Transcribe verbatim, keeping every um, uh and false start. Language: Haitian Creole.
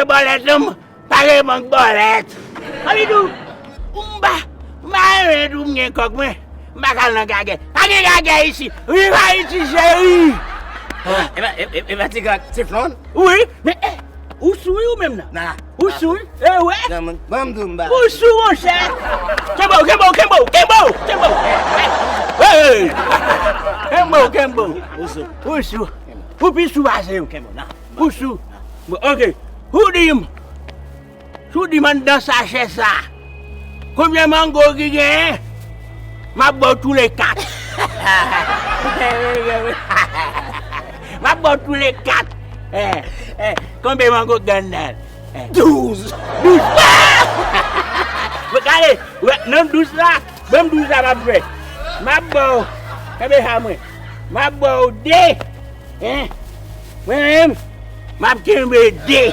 Bòlèt non, m pa gen mank bòlèt. Anvi di w, m pa, m pa renmen di w m gen kòk mwen. M pa ka al nan gagè. Pa gen gagè isi. Viv Ayiti cheri. E pa, e, e, e pa ti gag, se flon? Wi, men eh, ou sou wi ou menm nan? Nan. Ou sou wi? E wè? Nan, mwen, ban m di w m ba. Ou sou monchè. Kenbe w, kenbe w, kenbe w, kenbe w, kenbe w. Hey! Kenbe w, kenbe w. Ou sou. Ou sou. Ou pi sou pase m. Kenbe w, nan. Ou sou. Bon, ok. Ou di m. Si w di m anndan sachè sa, konbyen mango ki genyen? M ap ba w tou le kat. M ap ba w tou le kat. Eh, eh, konbyen mango k gen anndan l? Eh. Douz. Douz. Bon, gade, wè, nan douz la, ban m douz la m ap fè. M ap ba w, kenbe sa mwen. M ap ba w de. Hein? Mwen menm, m ap kenbe de.